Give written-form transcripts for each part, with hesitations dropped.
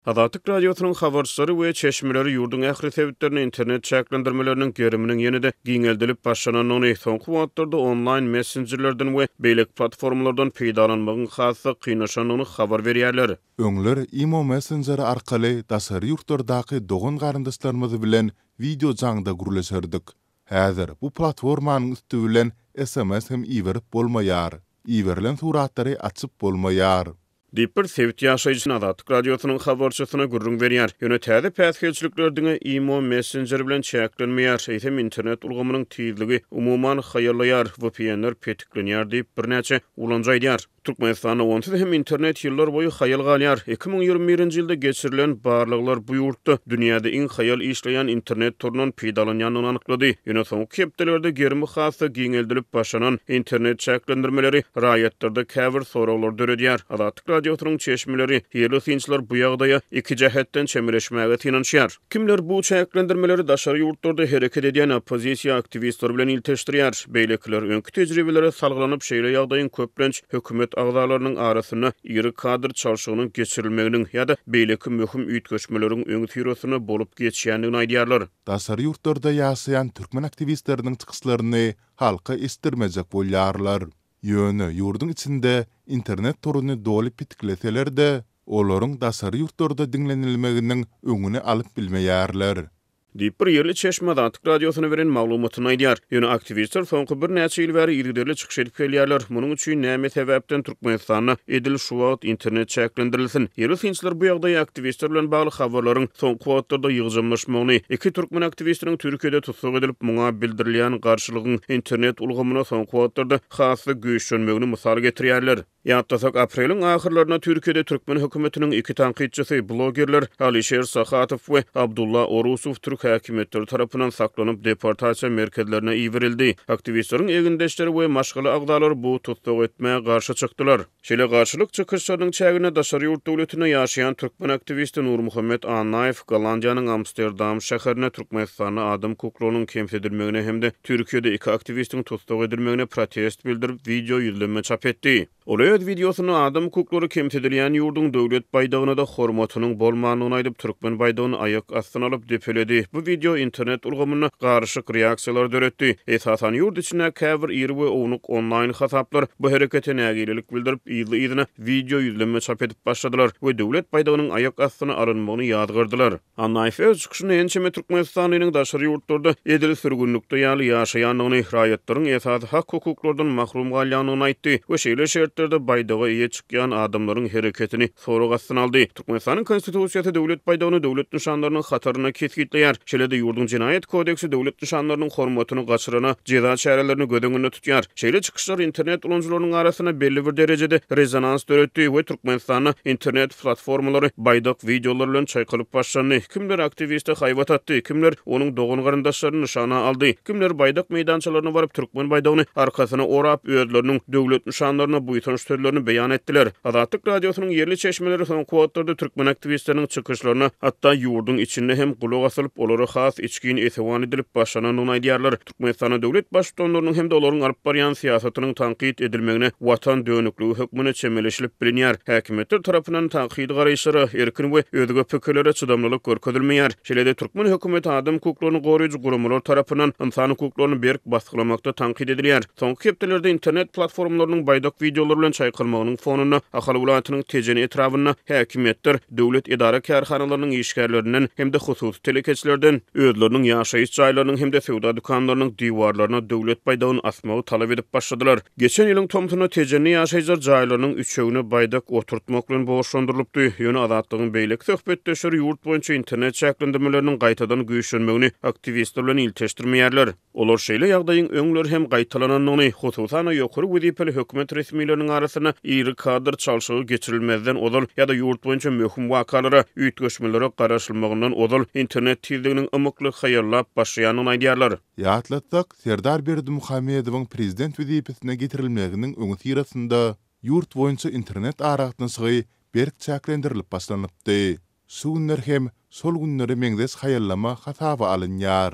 Azatlyk Radiosynyň habarçylary we çeşmeleri ýurduň ähli sebitlerinde internet çäklendirmeleriniň geriminiň ýene-de giňeldilip başlanandygyny, soňky wagtlarda onlaýn messenjerlerden we beýleki platformalardan peýdalanmagyň has-da kynlaşandygyny habar berýärler. Öňler imo messenjeri arkaly daşary ýurtlardaky dogan-garyndaşlarymyz bilen wideo jaňda gürleşerdik. Häzir bu platformanyň üsti bilen sms hem iberip bolmaýar, iberilen suratlary açyp bolmaýar. Diýip, bir sebit ýaşaýjysy Azatlyk Radiosynyň habarçysyna gürrüň berýär. Ýöne täze päsgelçilikler diňe imo messenjeri bilen çäklenmeýär, eýsem internet ulgamynyň tizligi umuman haýallaýar, VPN-ler petiklenýär diýip, birnäçe ulanyjy aýdýar. Türkmenistanda onsuz hem internet ýyllar boýy haýal galýar. 2021-nji ýylda geçirilen barlaglar bu ýurtda dünýäde iň haýal işleýän internet torundan peýdalanýandygyny anyklady. Ýöne soňky hepdelerde gerimi has-da giňeldilip başlanan internet çäklendirmeleri raýatlarda käbir soraglary döredýär. Azatlyk Radiosynyň çeşmeleri, ýerli synçylar bu ýagdaýa iki jähetden çemeleşmäge synanyşýar. Kimler bu çäklendirmeleri daşary ýurtlarda hereket edýän oppozisiýa aktiwistleri bilen ilteşdirýär, beýlekiler öňki tejribelere salgylanyp, şeýle ýagdaýyň köplenç hökümet agzalarynyň arasynda iri kadr çalşygynyň geçirilmeginiň ýa-da beýleki möhüm üýtgeşmeleriň öňüsyrasynda bolup geçýändigini aýdýarlar. Daşary ýurtlarda ýaşaýan türkmen aktiwistleriniň çykyşlaryny halka eşitdirmejek bolýarlar. Ýöne ýurduň içinde internet toruny doly petikleseler-de, olaryň daşary ýurtlarda diňlenilmeginiň öňüni alyp bilmeýärler. Diýip, bir ýerli çeşme Azatlyk Radiosyna beren maglumatynda aýdýar. Ýöne aktiwistler soňky birnäçe ýyl bäri yzygiderli çykyş edip gelýärler. Munuň üçin näme sebäpden Türkmenistanda edil şu wagt internet çäklendirilsin? Ýerli synçylar bu ýagdaýy aktiwistler bilen bagly habarlaryň soňky wagtlarda ýygjamlaşmagyny, iki türkmen aktiwistiniň Türkiýede tussag edilip, muňa bildirilýän garşylygyň internet ulgamynda soňky wagtlarda has-da güýçlenmegini mysal getirýärler. Ýatlasak, apreliň ahyrlarynda Türkiýede türkmen hökümetiniň iki tankytçysy, blogerler Alişer Sahatow we Abdulla Orusow türk häkimiýetleri tarapyndan saklanyp, deportasiýa merkezlerine iberildi. Aktiwistleriň egindeşleri we maşgala agzalary bu tussag etmä garşy çykdylar. Şeýle garşylyk çykyşlarynyň çäginde daşary ýurt döwletinde ýaşaýan türkmen aktiwisti Nurmuhammet Annaýew Gollandiýanyň Amsterdam şäherinde Türkmenistanda adam hukuklarynyň kemsidilmegine hem-de Türkiýede iki aktiwistiň tussag edilmegine protest bildirip, wideo ýüzlenme çap etdi. Ol öz wideosynda adam hukuklary kemsidilýän ýurduň döwlet baýdagyna-da hormatynyň bolmandygyny aýdyp, türkmen baýdagyny aýak astyna alyp depeledi. Bu wideo internet ulgamynda garyşyk reaksiýalary döretdi. Esasan, ýurt içindäki käbir iri we ownuk onlaýn hasaplar bu herekete nägilelik bildirip, yzly-yzyna wideo ýüzlenme çap edip başladylar we döwlet baýdagynyň aýak astyna alynmagyny ýazgardylar. Annaýew öz çykyşynda ençeme türkmenistanlynyň daşary ýurtlarda edil sürgünlikde ýaly ýaşaýandygyny, raýatlaryň esasy hak-hukuklardan mahrum galýandygyny aýtdy we şeýle şertlerde baýdaga eýe çykýan adamlaryň hereketini sorag astyna aldy. Türkmenistanyň Konstitusiýasy döwlet baýdagyny döwlet nyşanlarynyň hatarynda kesgitleýär. Şeýle-de ýurduň Jenaýat kodeksi döwlet nyşanlarynyň hormatyny gaçyrana jeza çärelerini göz öňünde tutýar. Şeýle çykyşlar internet ulanyjylarynyň arasynda belli bir derejede rezonans döretdi we Türkmenistanda internet platformalary baýdak wideolary bilen çaýkalyp başlandy. Kimler aktiwiste haýbat atdy, kimler onuň dogan-garyndaşlaryny nyşana aldy, kimler baýdak meýdançalaryna baryp türkmen baýdagyny arkasyna orap, özleriniň döwlet nyşanlaryna buýsanç sözlerini beýan etdiler. Azatlyk Radiosynyň ýerli çeşmeleri soňky wagtlarda türkmen aktiwistleriniň çykyşlaryna hatda ýurduň içinde hem gulak asylyp, olara has içgin esewan edilip başlanandygyny aýdýarlar. Türkmenistanda döwlet baştutanlarynyň hem-de olaryň alyp barýan syýasatynyň tankyt edilmegine watan dönükligi hökmünde çemeleşilip bilinýär. Häkimiýetler tarapyndan tankydy garaýyşlara, erkin we özge pikirlere çydamlylyk görkezilmeýär. Şeýle-de türkmen hökümeti adam hukuklaryny goraýjy guramalar tarapyndan ynsan hukuklaryny berk basgylamakda tankyt edilýär. Soňky hepdelerde internet platformalarynyň baýdak wideolary bilen çaýkalmagynyň fonunda Ahal welaýatynyň Tejen etrabynda häkimiýetler döwlet edara-kärhanalarynyň işgärlerinden hem-de hususy telekeçilerden özleriniň ýaşaýyş jaýlarynyň hem-de söwda dükanlarynyň diwarlaryna döwlet baýdagyny asmagy talap edip başladylar. Geçen ýylyň tomsunda tejenli ýaşaýjylar jaýlarynyň üçegine baýdak oturtmak bilen borçlandyrylypdy. Ýöne Azatlygyň beýleki söhbetdeşleri ýurt boýunça internet çäklendirmeleriniň gaýtadan güýçlenmegini aktiwistler bilen ilteşdirmeýärler. Olar şeýle ýagdaýyň öňler hem gaýtalanandygyny, hususan-da, ýokary wezipeli hökümet resmileriniň arasynda iri kadr çalşygy geçirilmezden ozal ýa-da ýurt boýunça möhüm wakalara, üýtgeşmelere garaşylmagyndan ozal internet tizliginiň ymykly haýallap başlaýandygyny aýdýarlar. Ýatlatsak, Serdar Berdimuhamedowyň prezident wezipesine getirilmeginiň öňüsyrasynda ýurt boýunça internet aragatnaşygy berk çäklendirilip başlanypdy. Şu günler hem şol günlere meňzeş haýallama hasaba alynýar.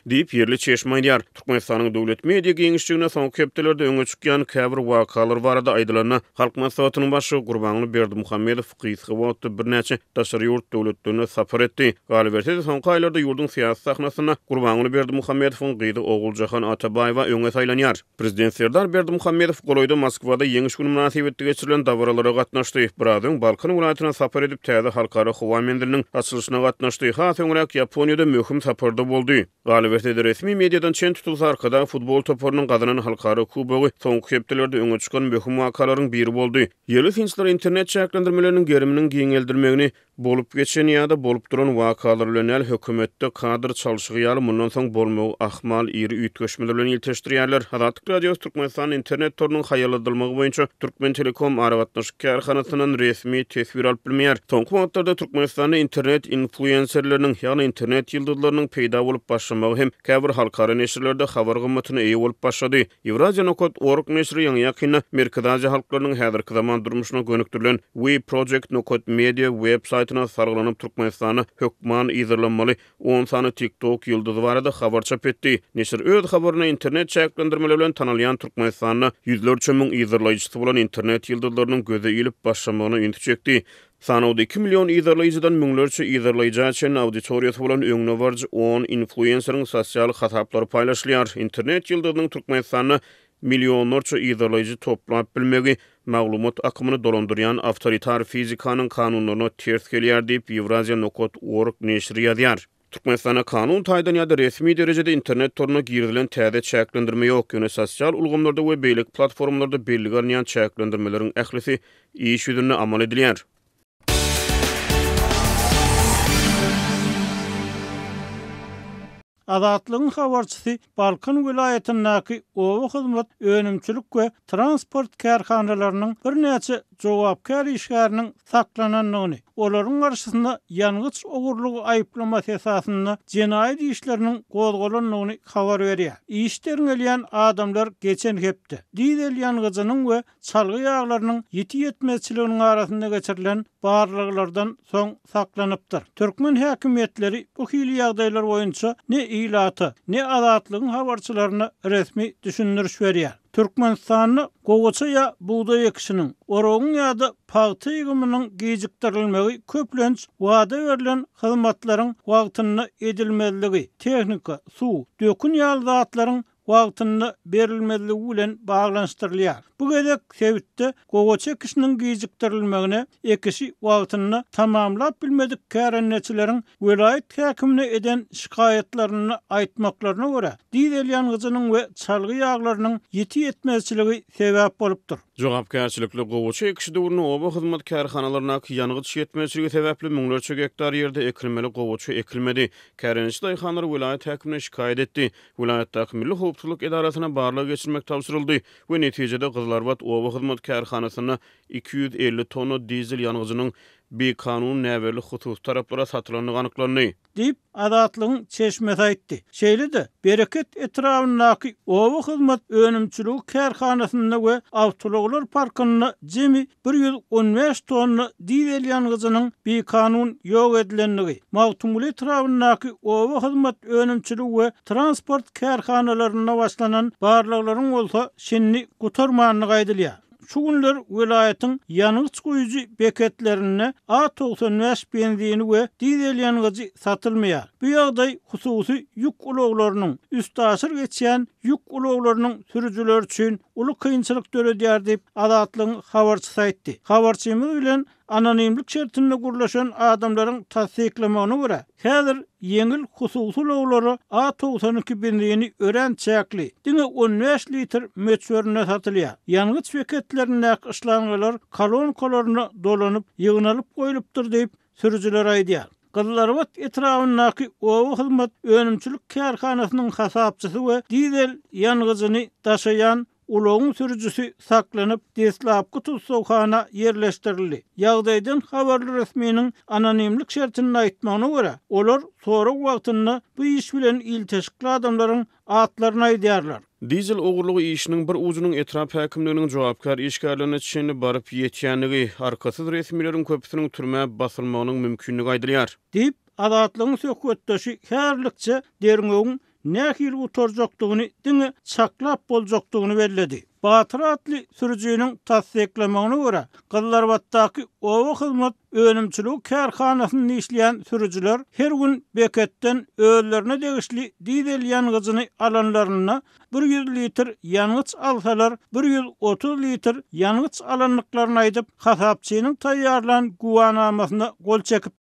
Diýip, ýerli çeşme aýdýar. Türkmenistanyň döwlet media giňişliginde soňky hepdelerde öňe çykýan käbir wakalar barada aýdylanda, Halk Maslahatynyň başlygy Gurbanguly Berdimuhamedow gysga wagtda birnäçe daşary ýurt döwletlerine sapar etdi. Galyberse-de, soňky aýlarda ýurduň syýasy sahnasynda Gurbanguly Berdimuhamedowyň gyzy Oguljahan Atabaýewa öňe saýlanýar. Prezident Serdar Berdimuhamedow golaýda Moskwada Ýeňiş güni mynasybetli geçirilen dabaralara gatnaşdy. Biraz öň Balkan welaýatyna sapar edip, täze Halkara howa menziliniň açylyşyna gatnaşdy. Has öňräk Ýaponiýada möhüm saparda boldy. Galyberse-de, resmi mediadan çen tutulsa, Arkadag futbol toparynyň gazanan halkara kubogy soňky hepdelerde öňe çykan möhüm wakalaryň biri boldy. Ýerli synçylar internet çäklendirmeleriniň geriminiň giňeldilmegini Bolup geçen ýa-da bolup duran wakalar bilen däl, hökümetde kadr çalşygy ýaly mundan soň bolmagy ahmal iri üýtgeşmeler bilen ilteşdirýärler. Azatlyk Radiosy Türkmenistanda internet torunyň haýalladylmagy boýunça Türkmentelekom aragatnaşyk kärhanasyndan resmi teswir alyp bilmeýär. Soňky wagtlarda Türkmenistanda internet influenserleriniň, ýagny internet ýyldyzlarynyň peýda bolup başlamagy hem käbir halkara neşirlerde habar gymmatyna eýe bolup başlady. Ýewraziýa nokat org neşiri ýaňy-ýakynda Merkezi Aziýa halklarynyň häzirki zaman durmuşyna gönükdirilen We Project nokat media web saýtyna salgylanyp Türkmenistanda hökman yzarlanmaly on sany TikTok ýyldyzy barada habar çap etdi. Neşir öz habarynda internet çäklendirmeleri bilen tanalýan Türkmenistanda ýüzlerçe müň yzarlaýjysy bolan internet ýyldyzlarynyň göze ilip başlamagyna ünsi çekdi. Sanawda iki million yzarlaýjydan müňlerçe yzarlaýja çenli auditoriýasy bolan öňdebaryjy on influenseriň sosial hasaplary paýlaşylýar. Internet ýyldyzynyň Türkmenistanda millionlarça yzarlaýjy toplap bilmegi maglumat akymyny dolandyrýan awtoritar fizikanyň kanunlaryna ters gelýär diýip, Ýewraziýa nokat org neşiri ýazýar. Türkmenistanda kanun taýdan ýa-da resmi derejede internet toruna girizilen täze çäklendirme ýok, ýöne sosial ulgamlarda we beýleki platformalarda bellige alynýan çäklendirmeleriň ählisi iş ýüzünde amal edilýär. Azatlygyň habarçysy Balkan welaýatyndaky oba hyzmat, önümçilik we transport kärhanalarynyň birnäçe jogapkär işgäriniň saklanandygyny, olaryň garşysyna ýangyç ogurlygy aýyplamasy esasynda jenaýat işleriniň gozgalandygyny habar berýär. Iş derňelýän adamlar geçen hepde, dizel ýangyjynyň we çalgy ýaglarynyň ýiti ýetmezçiliginiň arasynda geçirilen barlaglardan soň saklanypdyr. Türkmen häkimiýetleri bu hili ýagdaýlar boýunça ne ilata, ne Azatlygyň habarçylaryna resmi düşündiriş berýär. Türkmenistanda gowaça ýa bugdaý ekişiniň, oragyň ýa-da pagta ýygymynyň gijikdirilmegi köplenç wada berlen hyzmatlaryň wagtynda edilmezligi, tehnika, suw, dökün ýaly zatlaryň wagtynda berilmezligi bilen baglanyşdyrylýar. Bu gezek sebitde gowaça ekişiniň gijikdirilmegine ekişi wagtynda tamamlap bilmedik kärendeçileriň welaýat häkimine eden şikaýatlarynda aýtmaklaryna görä, dizel ýangyjynyň we çalgy ýaglarynyň ýiti ýetmezçiligi sebäp bolupdyr. Jogapkärçilikli gowaça ekişi döwründe oba hyzmat kärhanalaryndaky ýangyç ýetmezçiligi sebäpli müňlerçe gektar ýerde ekilmeli gowaça ekilmedi. Kärendeçi daýhanlar welaýat häkimine şikaýat etdi. Welaýatdaky Milli howpsuzlyk edarasyna barlag geçirmek tabşyryldy we netijede Gyzylarbat oba hyzmat kärhanasynda 250 tonna dizel ýangyjynyň bikanun näbelli hususy taraplara satylandygy anyklandy. Diýip, Azatlygyň çeşmesi aýtdy. Şeýle-de, Bereket etrabyndaky Oba hyzmat önümçiligi kärhanasynda we awtoulaglar parkynda jemi 115 tonna dizel ýangyjynyň bikanun ýok edilendigi, Magtymguly etrabyndaky oba hyzmat önümçiligi we transport kärhanalarynda başlanan barlaglaryň bolsa şindi gutarmandygy aýdylýar. Şu günler welaýatyň ýangyç guýujy beketlerinde A 95 benzini we dizel ýangyjy satylmaýar. Bu ýagdaý hususy ýük ulaglarynyň, üstaşyr geçýän ýük ulaglarynyň sürüjileri üçin uly kynçylyk döredýär diýip, Azatlygyň habarçysy aýtdy. Habarçymyz bilen anonimlik şertinde gürleşen adamlaryň tassyklamagyna görä, häzir ýeňil hususy ulaglara A 92 benzini örän çäkli, diňe on bäş litr möçberinde satylýar. Ýangyç beketlerindäki şlangalar kolonkalaryna dolanyp, ýygnalyp goýlupdyr diýip, sürüjiler aýdýar. Gyzylarbat etrabyndaky Oba hyzmat önümçilik kärhanasynyň hasapçysy we dizel ýangyjyny daşaýan ulagyň sürüjisi saklanyp, deslapky tussaghana ýerleşdirildi. Ýagdaýdan habarly resminiň anonimlik şertinde aýtmagyna görä, olar sorag wagtynda bu iş bilen ilteşikli adamlaryň atlaryny aýdýarlar. Dizel ogurlygy işiniň bir ujunyň etrap häkimliginiň jogapkär işgärlerine çenli baryp ýetýändigi, arkasyz resmileriň köpüsiniň türmä basylmagynyň mümkindigi aýdylýar. Diýip, Azatlygyň söhbetdeşi häzirlikçe derňewiň. nähili gutarjakdygyny diňe çaklap boljakdygyny belledi. Batyr atly sürüjiniň tassyklamagyna görä, Gyzylarbatdaky oba hyzmat önümçiligi kärhanasynda işleýän sürüjiler her gün beketden özlerine degişli dizel ýangyjyny alanlarynda 100 litr ýangyç alsalar, 130 litr ýangyç alandyklaryny aýdyp, hasapçynyň taýýarlan güwanamasyna gol çekip.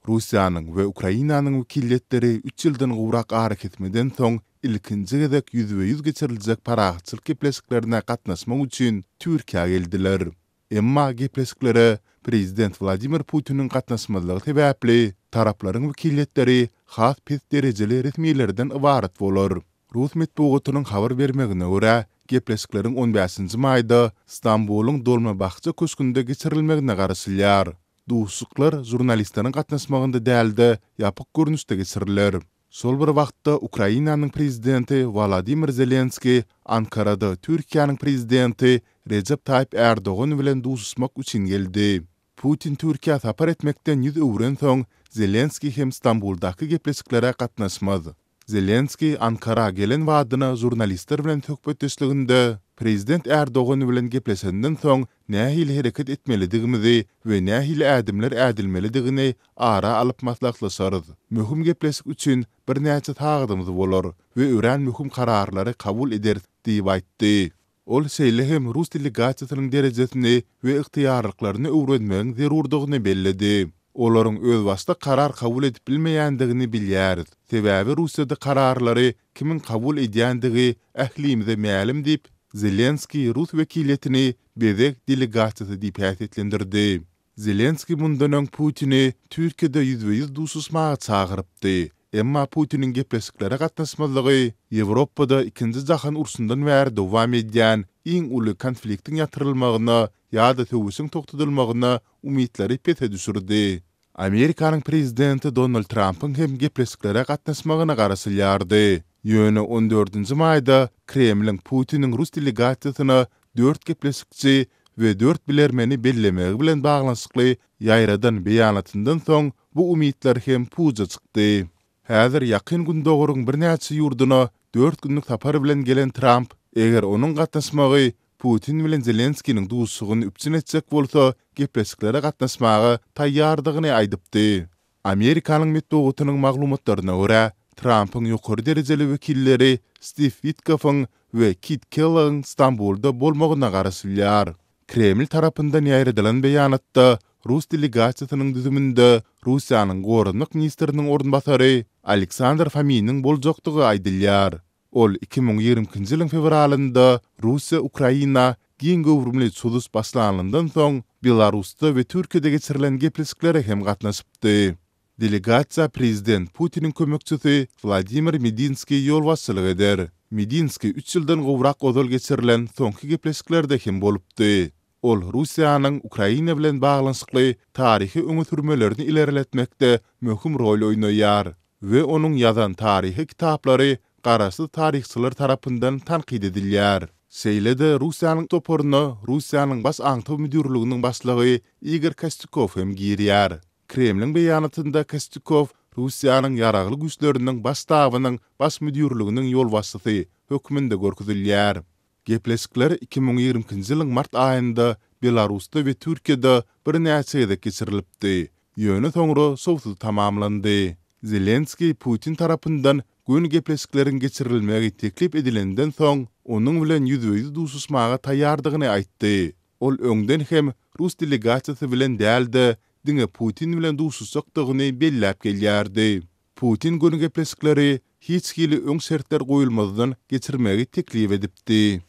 Russiýanyň we Ukrainanyň wekiliýetleri üç ýyldan gowrak arakesmeden soň ilkinji gezek ýüzbe-ýüz geçiriljek parahatçylyk gepleşiklerine gatnaşmak üçin Türkiýä geldiler. Emma gepleşiklere prezident Wladimir Putiniň gatnaşmazlygy sebäpli, taraplaryň wekiliýetleri has pes derejeli resmilerden ybarat bolar. Rus metbugatynyň habar bermegine görä, gepleşikleriň on bäşinji maýda Stambulyň Dolmabahçe köşgünde geçirilmegine garaşylýar. Duşuşyklar žurnalistleriň gatnaşmagynda däl-de, ýapyk görnüşde geçiriler. Şol bir wagtda, Ukrainanyň prezidenti Wolodymyr Zelenskiý Ankarada Türkiýäniň prezidenti Rejep Taýyp Ärdogan bilen duşuşmak üçin geldi. Putin Türkiýä sapar etmekden ýüz öwrensoň, Zelenskiý hem Stambuldaky gepleşiklere gatnaşmaz. Zelenskiý Ankara gelen badyna žurnalistler bilen söhbetdeşliginde prezident Ärdogan bilen gepleşenden soň nähili hereket etmelidigimizi we nähili ädimler ädilmelidigini ara alyp maslahatlaşarys. Möhüm gepleşik üçin birnäçe sagadymyz bolar we örän möhüm kararlary kabul ederis diýip aýtdy. Ol şeýle hem rus delegasiýasynyň derejesini we ygtyýarlyklaryny öwrenmegiň zerurdygyny belledi. Olaryň özbaşdak karar kabul edip bilmeýändigini bilýäris, sebäbi Russiýada kararlary kimiň kabul edýändigi ählimize mälim diýip, Zelenskiý rus wekiliýetini bezeg delegasiýasy diýip häsiýetlendirdi. Zelenskiý mundan öň Putini Türkiýede ýüzbe-ýüz duşuşmaga çagyrypdy. Emma Putiniň gepleşiklere gatnaşmazlygy Ýewropada Ikinji jahan urşundan bäri dowam edýän iň uly konfliktiň ýatyrylmagyna ýa-da söweşiň togtadylmagyna umytlary pese düşürdi. Amerikanyň prezidenti Donald Trampyň hem gepleşiklere gatnaşmagyna garaşylýardy. Ýöne on dördünji maýda Kremliň Putiniň rus delegasiýasyna dört gepleşikçi we dört bilermeni bellemegi bilen baglanyşykly ýaýradan beýanatyndan soň bu umytlar hem puja çykdy. Häzir Ýakyn Gündogaryň birnäçe ýurduna dört günlük sapar bilen gelen Tramp, eger onuň gatnaşmagy Putin bilen Zelenskiniň duşuşygyny üpjün etjek bolsa, gepleşiklere gatnaşmaga taýýardygyny aýdypdy. Amerikanyň metbugatynyň maglumatlaryna görä, Trampyň ýokary derejeli wekilleri Stiw Witkoffyň we Kit Kellogyň Stambulda bolmagyna garaşylýar. Kreml tarapyndan ýaýradylan beýanatda rus delegasiýasynyň düzüminde Russiýanyň goranmak ministriniň orunbasary Aleksandr Fominiň boljakdygy aýdylýar. Ol 2022-nji ýylyň fewralynda Russiýa Ukraina giň göwrümli çozuş başlanyndan soň Belarusda we Türkiýede geçirilen gepleşiklere hem gatnaşypdy. Delegasiýa prezident Putiniň kömekçisi Wladimir Medinskiý ýolbaşçylyk eder. Medinskiý üç ýyldan gowrak ozal geçirilen soňky gepleşiklerde hem bolupdy. Ol Russiýanyň Ukraina bilen baglanyşykly taryhy öňe sürmelerini ilerletmekde möhüm rol oýnaýar we onuň ýazan taryhy kitaplary garaşsyz taryhçylar tarapyndan tankyt edilýär. Şeýle-de Russiýanyň toparyna Russiýanyň Baş aňtaw müdirliginiň başlygy Igor Kostýukow hem girýär. Kremliň beýanatynda Kostýukow Russiýanyň Ýaragly Güýçleriniň Baş ştabynyň Baş müdirliginiň ýolbaşçysy hökmünde görkezilýär. Gepleşikler 2022-nji ýylyň mart aýynda Belarusda we Türkiýede birnäçe gezek geçirilipdi, ýöne soňra şowsuz tamamlandy. Zelenskiý Putin tarapyndan göni gepleşikleriň geçirilmegi teklip edilenden soň, onuň bilen ýüzbe-ýüz duşuşmaga taýýardygyny aýtdy. Ol öňden hem rus delegasiýasy bilen däl-de, diňe Putin bilen duşuşjakdygyny belläp gelýärdi. Putin göni gepleşikleri hiç hili öň şertler goýulmazdan geçirmegi teklip edipdi.